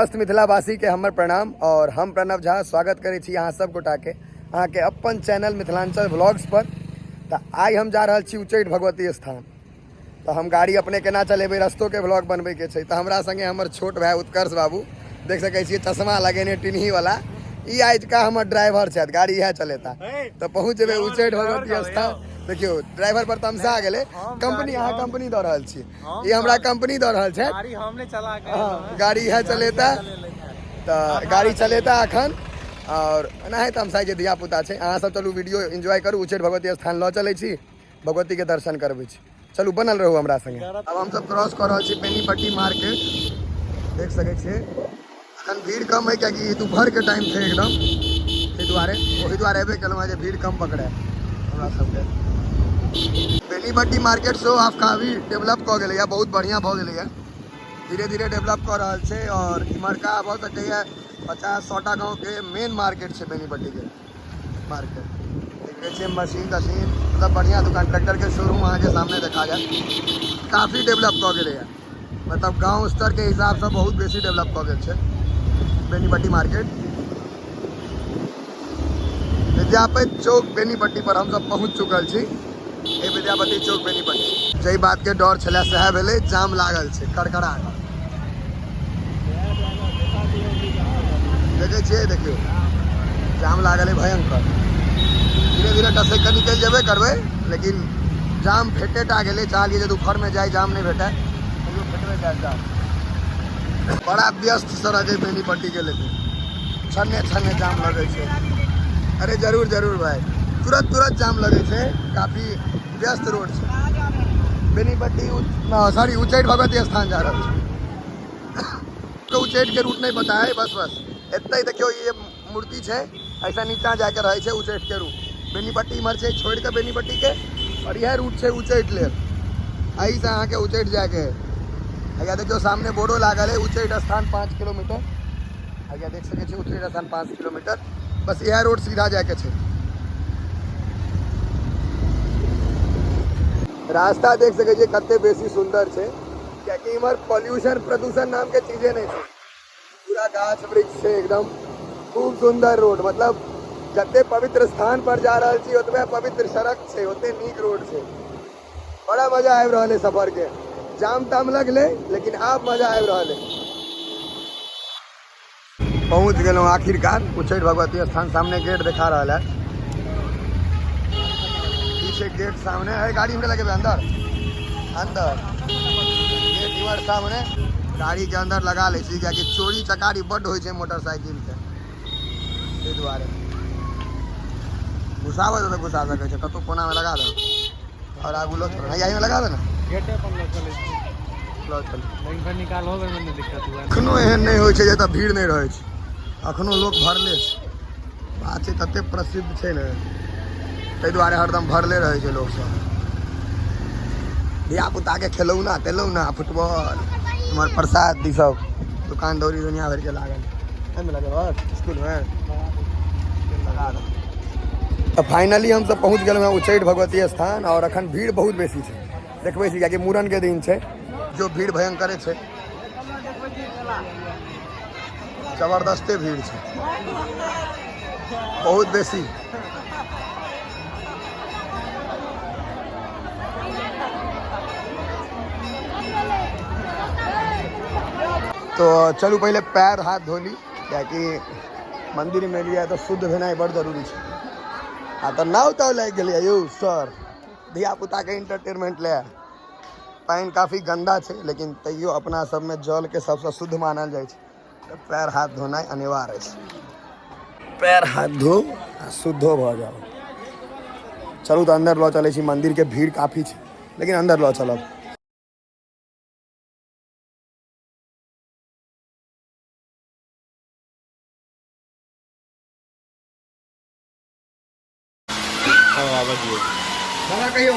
समस्त मिथिलावासी के हमर प्रणाम और हम प्रणव झा स्वागत करै छी अहाँ सब गोटा के अहाँ के अपन चैनल मिथिलांचल व्लॉग्स पर। तऽ आइ हम जा रहल छी उच्चैठ भगवती स्थान। तऽ हम गाड़ी अपने केना चलेबै, रस्तो के व्लॉग बनबै के छै। तऽ हमरा संगे हमर छोट भाय उत्कर्ष बाबू देख सकै छियै, चश्मा लगेने टिनही वाला, ई आजुका हमर ड्राइवर छथि, गाड़ी इएह चलेता। तऽ पहुँच जेबै उच्चैठ भगवती स्थान। देखियौ ड्राइवर पर तमसा गेलै, कंपनी अहाँ कंपनी दऽ रहल छी, ई हमरा कंपनी दऽ रहल छै, गाड़ी हम नहि चला के हाँ, गाड़ी इएह चलेता। तऽ गाड़ी चलेता अखन। और एनाहे तमसाइ जे धिया पुता छै। अहाँ सब चलू वीडियो एंजॉय करू, उच्चैठ भगवती स्थान लऽ चलै छी, भगवती के दर्शन करबै छी। चलू बनल रहू हमरा संगे। आब हमसब क्रॉस कऽ रहल छी बेनीपट्टी मार्केट, देख सकै छियै अखन भीड़ कम है कियाकि दुपहर के टाइम छै एकदम, ताहि दुआरे ओहि दुआरे एबे केलहुँ हँ जे भीड़ कम पकड़े हमरा सबके। बेनीपट्टी मार्केट सेहो आब काफी डेवलप कऽ गेलैए, बहुत बढ़िआँ भऽ गेलैए, धीरे धीरे डेवलप कऽ रहल छै। और इम्हरका भऽ सकैए 50-100 टा गाँवके मेन मार्केट छै बेनीपट्टीके मार्केट। देखै छियै मशीन तशीन मतलब बढ़िआँ दुकान, ट्रैक्टरके शोरूम अहाँके सामने देखा जायत। काफी डेवलप कऽ गेलैए, मतलब गाँव स्तरके हिसाबसँ बहुत बेसी डेवलप कऽ गेल छै बेनीपट्टी मार्केट। विद्यापति चौक बेनीपट्टी पर हमसब पहुँच चुकल छी। ए विद्यापति चौक बेनीपट्टी, जाहि बातके डर छलै सएह भेलै, जाम लागल छै कड़कड़ा। देखै छियै, देखियौ जाम लागल है भयंकर। धीरे धीरे टसैक कऽ निकलि जेबे करबै, लेकिन जाम भेटे टा गेलै। चाहलियै जे दुपहरमे जाय जाम नहि भेटै, तैयो भेटबे कयल जाम। बड़ा व्यस्त सड़क है बेनीपट्टी के, लेकिन छन्ने छन्ने जाम लगै छै। अरे जरूर जरूर भाई, तुरंत तुरंत जाम लगै छै, काफी व्यस्त रोड छै। बेनीपट्टी सॉरी उच्चैठ भगवती स्थान जा रहल छी। तो उच्चैठ के रूट नहीं पता है, बस बस एतै देखियौ ये मूर्ति छै, ऐसा नीचा जाके रहै छै उच्चैठ के रूट। बेनीपट्टी इम्हर छै छोड़ि कऽ बेनीपट्टी के, और इएह रूट छै उच्चैठ लेल। एहिसँ अहाँके उच्चैठ जायके है। हैया देखियौ सामने बोर्डो लागल है उच्चैठ स्थान 5 किलोमीटर। हैया देख सकै छी उच्चैठ स्थान 5 किलोमीटर, बस इएह रोड सीधा जायके छै। रास्ता देख सकै छियै कते बेसी सुंदर छै, कियाकि इम्हर पॉल्यूशन प्रदूषण नाम के चीजे नहि छै, पूरा गाछ वृक्ष छै एकदम खूब सुंदर रोड। मतलब जते पवित्र स्थान पर जा रहल छी ओतबे पवित्र सड़क छै, ओते नीक रोड छै। बड़ा मजा आबि रहल है सफर के। जाम ताम लगले लेकिन आब मजा आबि रहल है। पहुंच गेलहुँ आखिरकार उच्चैठ भगवती स्थान। सामने गेट देखा रहल है, पीछे गेट सामने है। गाड़ी हमरा लगेबै अंदर, अंदर गेट इम्हर सामने। गाड़ी के अंदर लगा लै छी कियाकि चोरी चकारी बड्ड होइ छै मोटरसाइकिल के, ताहि दुआरे घुसाबै तऽ घुसा सकै छै कतहु कोना में लगा दो और आगू लो चलो। नहीं, यहीं लगा दे ना, गेटे पर लऽ चलै छी, लऽ चलू। लेकिन फेर निकालहो बेर में नहि दिक्कत हुए। एखनो एहन नहि होइ छै जे एतऽ भीड़ नहि रहै छै, एखनो लोक भरले छै। बात छै तते प्रसिद्ध छै ने, ताहि दुआरे हरदम भरले रहै छै लोकसब। धियापुताके खेलौना तेलौना फुटबॉल, इम्हर प्रसाद ई सब दुकान दौरी दुनिया भरिके लागल। एहिमे लगेबहक स्कूलमे लगा दो। तऽ फाइनली हमसब पहुँच गेलहुँ हँ उच्चैठ भगवती स्थान। और अखन भीड़ बहुत बेसी छै, देखबै छी कियाकि मूड़नके दिन छै, जो भीड़ भयंकरे छै, जबरदस्ते भीड़ छै, बहुत बेसी। तो चलू पहले पैर हाथ धो ली, कियाकि मंदिर में एलियै तऽ शुद्ध भेनाइ बड़ जरूरी छै। आ तऽ नाव ताव लागि गेलै यौ सर, धियापुताके इंटरटेनमेंट ले। पानि काफी गंदा छै, लेकिन तैयो अपना सबमे जलके सबसँ शुद्ध मानल जाइ छै, तऽ पैर हाथ धोनाइ अनिवार्य अछि। पैर हाथ धो आ शुद्धो भऽ जाओ। चलू तऽ अंदर लऽ चलै छी, मंदिर के भीड़ काफी छै लेकिन अंदर लऽ चलब। बाबा कहियो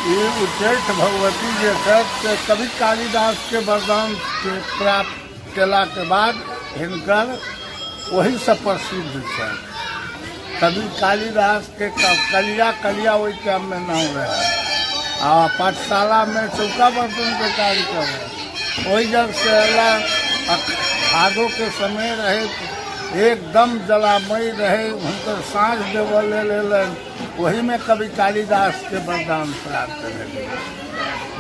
ई उच्चैठ भगवती जे छथि से कवि कालिदास के वरदान के प्राप्त केला के बाद हिनकर ओहिसँ प्रसिद्ध छनि। कवि कालिदास के कलिया कलिया ओहि टाइममे नाम रहै आ पाठशालामे चौका बर्तनके कार्य करै, ओहि जगसँ अयला। भादोके समय रहै, एकदम जलामय रहै। हुनकर साँझ देबऽ लेल एलनि, ओहिमे कवि कालिदासके वरदान प्राप्त भेलै।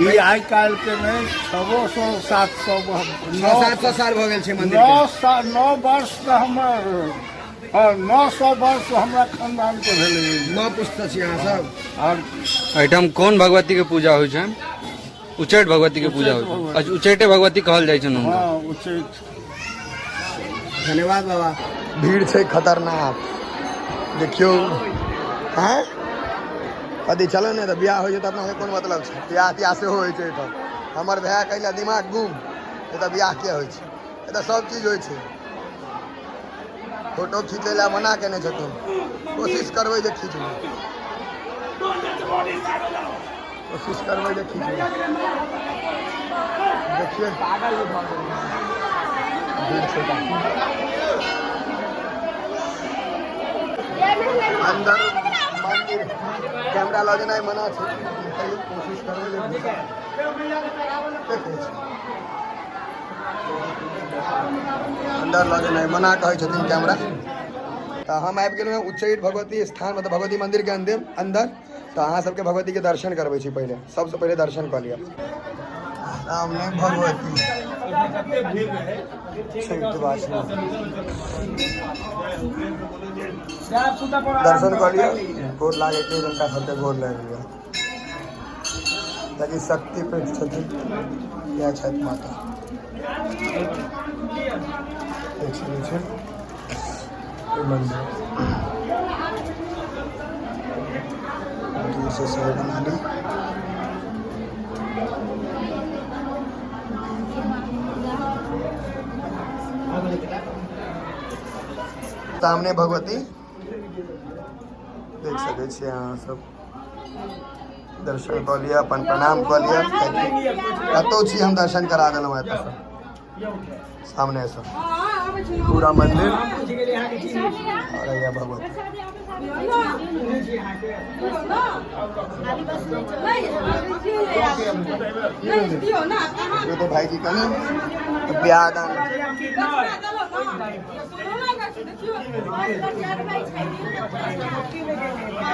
ई आइ काल्हिके नहि, 600 700 700 साल भऽ गेल छै मंदिर। 9 वर्ष तऽ हमर 900 वर्ष हमरा खानदानके भेलै। 9 पुस्त छी अहाँ सब। आओर एहिठाम कोन भगवती के पूजा होइ छनि? उच्चैठ भगवती के पूजा होइ छै। अच्छा, उच्चैठे भगवती कहल जाइ छनि हुनका। हँ, उच्चैठ। धन्यवाद बाबा। भीड़ छै खतरनाक, देखियौ। हैं कथी चलो ने तऽ बियाह होइ छै तऽ अपना कोन मतलब छै? बियाह तियाह सेहो होइ छै एहिठाम। हमर भाय कैला दिमाग गुम, एतऽ बियाह किया होइ छै? एतऽ सब चीज होइ छै। फोटो खींचै लए मना केने छथिन, कोशिश करबै जे खींचबै, कोशिश करबै जे खींचबै। देखिए भीड़ छै काफी। अंदर मंदिर कैमरा लऽ जेनाइ मना छै, तैयो कोशिश करबै जे देखै छी। अंदर लऽ जेनाइ मना कहै छथिन कैमरा। तऽ हम आबि गेलहुँ हँ उच्चैठ भगवती स्थान, मतलब भगवती मंदिरके अंदर अंदर। तऽ अहाँ सबके भगवतीके दर्शन करबै छी। पहिले सबसँ पहिले दर्शन कऽ लिअ। सामने भगवती छठि वासिनी, दर्शन कऽ लिअ, गोर लागैके हुनका सबके गोर लागि लिअ। ताकि शक्तिपीठ छथिन, इएह छथि माता। देख सकै छी ई मंदिर दूर से सेहो बना ली। सामने भगवती देख सकै छियै अहाँ सब। दर्शन कऽ लिअ, अपन प्रणाम कऽ लिअ। कतहु छी हम दर्शन करा देलहुँ एतऽसँ। सामने से पूरा मंदिर और यह भगवती। ये तो भाई जी का ना ब्याह दान।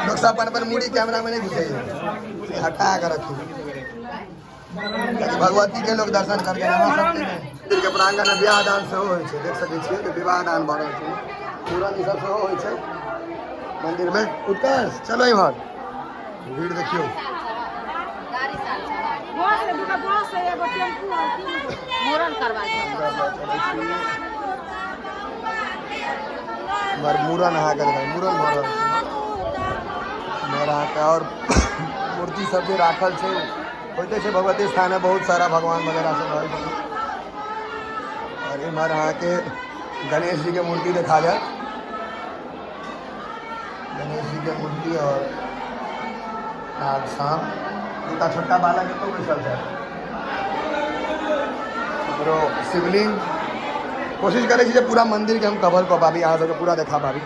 लोग सब अपन अपन मूड़ी कैमरा में नहीं घुसैए, हटा कर रखी भगवती के लोग दर्शन करके। हमरा सबके मंदिर के प्रांगण में ब्याह दान सेहो होइ छै। देख सकै छियै जे विवाह दान भऽ रहल छै, मूड़न ई सब सेहो होइ छै मंदिर में। उत्कर्ष चलो इम्हर भीड़ देखियौ। इम्हर मूड़न अहाँके देखा, मूड़न भऽ रहल छै इम्हर अहाँके। और मूर्ति सब जे राखल छै, होइते छै भगवती स्थान में बहुत सारा भगवान वगैरह सब रहै छथिन। और इम्हर अहाँके गणेश जी के मूर्ति देखा जायत, गणेश जी के मूर्ति और नाग सांप। दूटा छोटका बालक एतौ बैसल छै। ओकरो शिवलिंग। कोशिश करै छी जे पूरा मंदिर के हम कवर कऽ पाबी, अहाँ सबके पूरा देखा पाबी।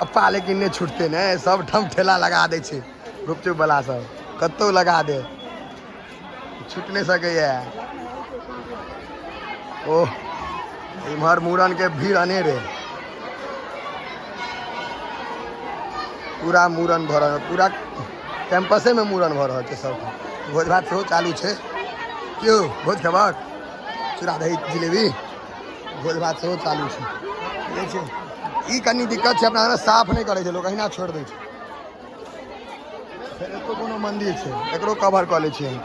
पप्पा लेकिन नहि छुटते ने, सब ठाम ठेला लगा दै छै गुपचुप वाला सब, कतौ लगा दे, छूट नहि सकैया। ओह इम्हर मूड़न के भीड़ अनेरे, पूरा मूड़न भऽ रहल, पूरा कैंपसे में मूड़न भऽ रहल छै सब। भोज भात सेहो चालू छै। क्यों भोज खेबक? चूड़ा दही जिलेबी भोज भात सेहो चालू छै। बुझै छियै ई कनि दिक्कत छै अपना, साफ नहि करै छै लोक, अहिना छोड़ि दै छै। फेर एतौ कोनो मंदिर छै, एकरो कवर कऽ लै छियै हम।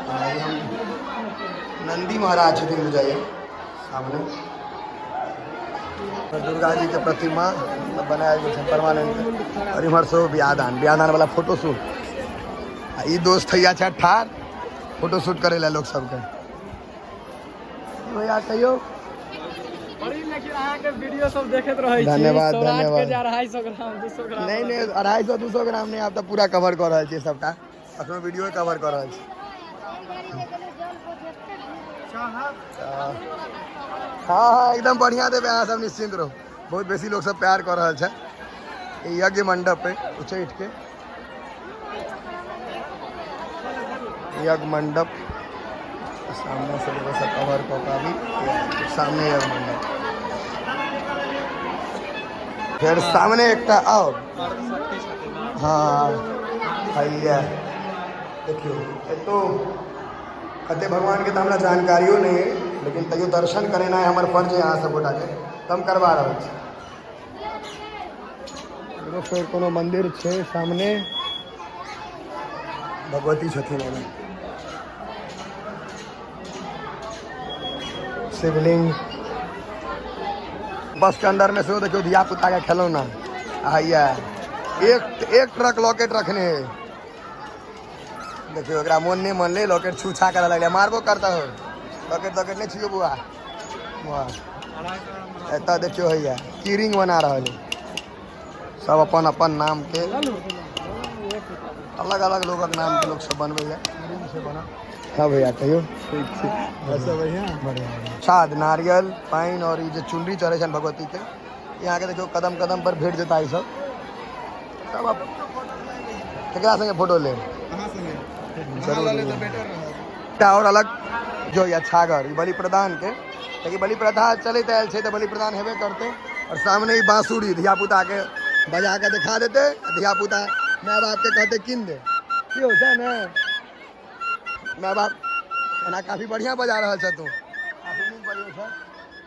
हम नंदी महाराज छथिन बुझाइए सामने। दुर्गा जी के प्रतिमा बनायल गेल छै परमानेंट। और इम्हर सेहो बियाह दान, बियाह दान वाला फोटो शूट। आ ई दोस्त हैया छै ठाढ़ फोटो शूट करे ला लोक सबके। भैया कहियो लेकिन अहाँके वीडियो सब देखैत रहै छी। धन्यवाद, सौराठ के धन्यवाद। जे 250 ग्राम 200 ग्राम। नहीं नहीं, 250 200 ग्राम नहीं, आप तो पूरा कवर कर रहल छियै सबटा। अखनो वीडियो कवर कर रहल छी। हाँ हाँ एकदम बढ़िया देबै, अहाँ सब निश्चिंत रहू। बहुत बेसी लोग सब प्यार कर रहल छै। ई यज्ञ मंडप है उच्चैठ के, यज्ञ मंडप सामने से देखो सब कवर कऽ कऽ अभी सामने यऽ मंडप। फेर सामने एकटा आओर। हाँ, हैया देखियौ, एतौ कते भगवानके तऽ हमरा जानकारियो नहि अइ, लेकिन तैयो दर्शन करेनाइ हमर फर्ज अइ अहाँ सब गोटाके, तऽ हम करबा रहल छी। एगो फेर कोनो मंदिर छै सामने, भगवती छथिन एहिमे, शिवलिंग। बस के अंदर में सेहो देखियौ धिया पुता के खेलौना। आ हैया एक एक ट्रक लॉकेट रखने है। देखियौ, एकरा मोन नहि मानलै, लॉकेट छू छा करऽ लगलै, मारबो करता हो। लॉकेट तॉकेट नहि छुओ बुआ। वाह, एतऽ देखियौ हैया की रिंग बना रहल है सब, अपन अपन नाम के, अलग अलग लोगक नाम के लोग सब बनबैया रिंग से बना। हाँ भैया, कहियौ। ठीक छै, सब बढ़िआँ। बढ़िया बढ़िया। छाद, नारियल, पानि और ई जे चुनरी चढ़ै छनि भगवती के, यहाँ के देखियौ कदम कदम पर भेट जेता। ई सब सब केकरा संगे फोटो लेब? अहाँ संगे। जरूर। ले तऽ बेटर रहत। एकटा और अलग जो या छागर, ई बलि प्रदान के, कियाकि बलि प्रथा चलैत आयल छै तऽ बलि प्रदान हेबे करतै। और सामने ई बांसुरी, धिया पुता के बजा के देखा देतै, धिया पुता माय बाप के कहतै कीन दे। की हो छै ने माय बाप? एना काफी बढ़िया बजा रहल छ तू, काफी नीक बजै छ।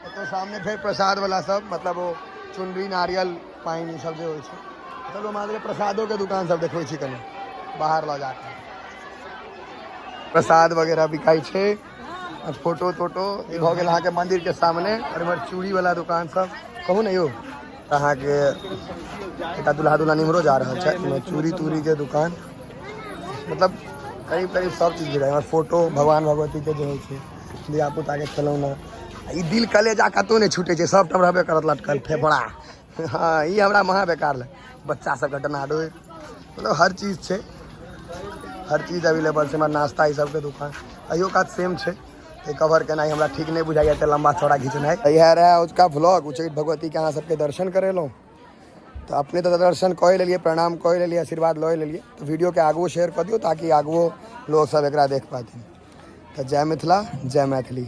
एतऽ सामने फेर प्रसाद वाला सब, मतलब ओ चुनरी, नारियल, पानि, ई सब जे होइ छै। चलू, माँ प्रसादो के दुकान सब देखबै छी कनि बाहर लऽ जाके। प्रसाद वगैरह बिकाइ छै आ फोटो तोटो। ई भऽ गेल अहाँके मंदिर के सामने। और इम्हर चूड़ी वाला दुकान सब। कहू ने यौ, अहाँके एकटा दुल्हा दुल्हन इम्हरो जा रहल छै। एहिमे चूड़ी तूड़ी के दुकान, मतलब करीब करीब सब चीज बिकाइ। इम्हर फोटो भगवान भगवती के जे होइ छै, धिया पुता के खेलौना। आ ई दिल कलेजा कतहु नहि छूटै छै, सब ठाम रहबे करत लटकल फेफड़ा। हाँ, ई हमरा महा बेकार लग। बच्चा सबके डनाडो, मतलब हर चीज छै, हर चीज अवेलेबल छै। हमर नाश्ता ई सबके दुकान अहियो कात सेम छै। तऽ कवर केनाइ हमरा ठीक नहि बुझाइए, एते लम्बा चौड़ा घिचनाइ। तऽ इएह रहै अजुका व्लॉग। उच्चैठ भगवतीके अहाँ सबके दर्शन करेलहुँ, तऽ अपने तऽ दर्शन कऽ लेलियै, प्रणाम कऽ लेलियै, आशीर्वाद लऽ लेलियै, तऽ वीडियोके आगुओ शेयर कऽ दियौ ताकि आगुओ लोक सब एकरा देख पाथिन। तऽ जय मिथिला, जय मैथिली।